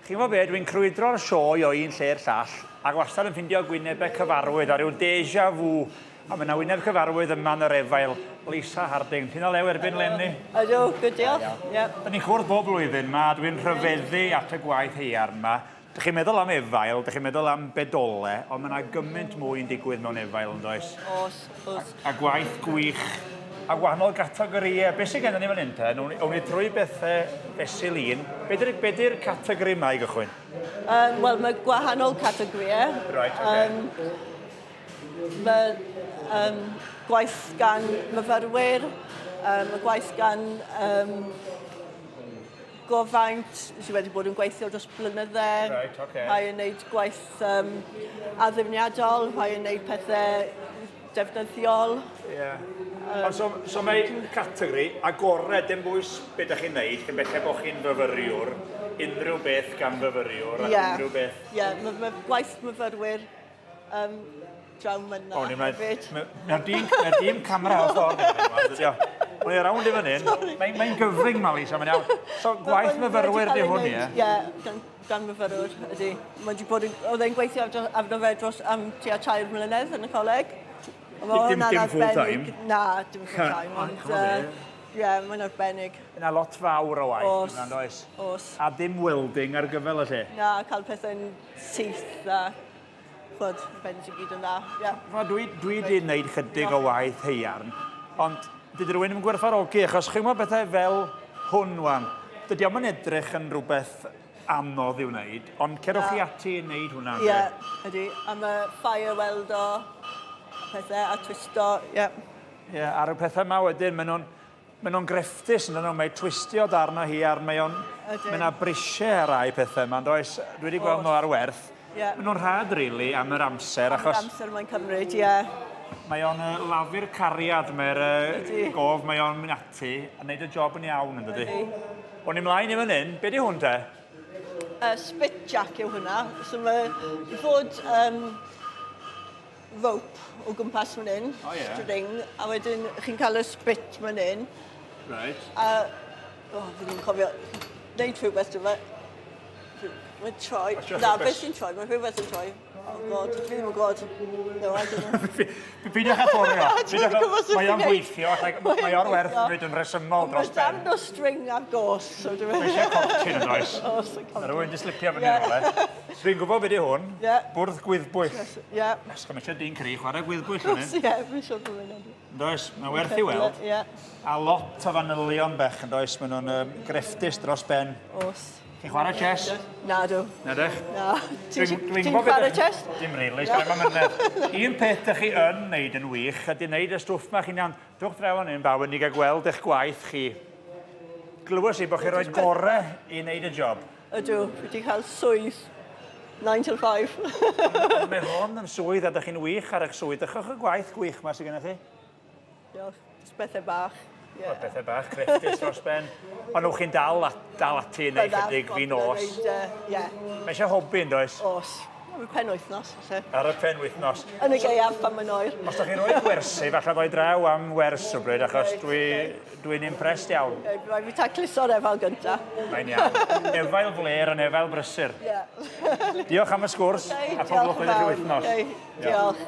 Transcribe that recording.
Chi'n gwybod be, dwi'n crwydro'r sioe o un lle i'r llall, ac wastad yn ffindio gwynebau cyfarwydd a rhyw déjà vu. A mae yna wyneb cyfarwydd yma yn yr efail, Lisa Harding. Ti'n olew erbyn lenni? Ydw, good diolch. Yep. Da ni'n cwrdd bob blwyddyn ma, dwi'n rhyfeddu at y gwaith haearn ma. Dych chi'n meddwl am efail, dych chi'n meddwl am bedole, ond mae yna gymaint mwy yn digwydd mewn efail yn does? Oes, oes. A gwaith gwych, a gwahanol gategorïau. Be sydd gennym ni fan hyn te? Wnawn ni trwy bethau fesul un. Be di'r be di'r categori yma i gychwyn? Wel, mae gwahanol categorïau. Right, okay. Mae gwaith gan myfyrwyr, mae gwaith gan gofaint sydd wedi bod yn gweithio dros blynydde. Right, okay. Rhai yn gwneud gwaith addurniadol, rhai yn gwneud pethau defnyddiol. Ie. Yeah. So mae categori agored, dim bwys beth ydych chi'n neud, cyn belled bod chi'n fyfyriwr, unrhyw beth gan fyfyriwr, ac unrhyw beth. Ie, yeah, mae gwaith myfyrwyr draw myna hefyd. Mae'r dîm camera o'r ffordd. O'n i rownd i fan hyn. Mae'n gyfyng, Malisa, mae'n iawn. So, gwaith myfyrwyr di hwn, ie? Ie, gan myfyrwyr, ydy. Oedd e'n gweithio arno fe dros am tua 3 mlynedd yn y coleg. Dim full time? Na, dim full time, ond ie, mae'n arbennig. Yna lot fawr o waith yna, does? Oes. A dim welding ar gyfer y lle? Na, cael pethau'n syth a chwod, ben sy'n gyd yn dda. Yeah. Dwi wedi gwneud chydig o waith haearn, ond dydy rhywun ddim yn gwerthfawrogi, achos chi'n gwybod bethau fel hwn wan. Dydy o'm yn edrych yn rhywbeth anodd i'w wneud, ond cerwch chi ati i wneud hwnna. Ie, ydy. A mae fire weldo pethau a twisto, ie. Ie, ar y pethau yma wedyn, maen nhw'n grefftus, yn nhw, mae twistio darn o haearn, mae yna brisiau ar rai pethau yma, does? Dwi wedi gweld nhw ar werth. Yeah. Maen nhw'n rhad, really, am yr amser, achos... Am yr amser mae'n cymryd, ie. Mae o'n lafur cariad, mae'r gof, mae o'n mynd ati, a wneud y job yn iawn, yn dydy. O'n i mlaen i fan hyn, be di hwn te? Spit jack yw hwnna. So mae i fod rope o gwmpas fan hyn, string, a wedyn chi'n cael y spit fan hyn. Right. A, fi ddim yn cofio, neud rhywbeth dyma. Mae'n troi. Na, beth sy'n troi? Mae rhywbeth yn troi. Oh God, fi ddim yn gwybod. No, I don't know. Peidiwch â fforio. Mae o'n gweithio, mae o'r werth fyd yn rhesymol dros ben. Mae darn o string ar goll. Mae eisiau cortyn yn oes. Mae rhywun wedi slipio fyny rhywle. Dwi'n gwybod beth yw hwn. Bwrdd gwyddbwyll. Ie. Mae eisiau dyn cry chwarae gwyddbwyll yn hyn. Ie, fi'n siŵr bod hynny. Does, mae werth i weld. A lot o fanylion bech yn does, maen nhw'n grefftus dros ben. Oes. Chi'n chwarae chess? Na, dw. Na dych? Na. Ti'n chwarae chess? Dim really, sgan i'm amynedd. Un peth dych chi yn neud yn wych ydy neud y stwff ma chi'n iawn. Dwch draw fan hyn, bawb, i gael gweld eich gwaith chi. Glywes i bod chi'n rhoi gorau i wneud y job. Ydw, fi wedi cael swydd 9 till 5. Mae hwn yn swydd a dych chi'n wych ar eich swydd. Dychwch y gwaith gwych ma sydd gennych chi. Diolch. Jyst bethau bach. Yeah. Bethau bach, crefftus dros ben. Ond nhw'ch chi'n dal ati yn neud chydig fi nos. Ie. Mae eisiau hobi yn does? Oes. Ar y pen wythnos. Ar y pen wythnos. Yn y gaeaf pan mae'n oer. Os ydych chi'n rhoi gwersi, falle ddoi draw am wers o bryd, achos dwi'n impressed iawn. Rhaid fi tacluso'r efail gyntaf. Mae'n iawn. Efail fler yn efail brysur. Ie. Diolch am y sgwrs, a pob lwc i'r wythnos. Diolch.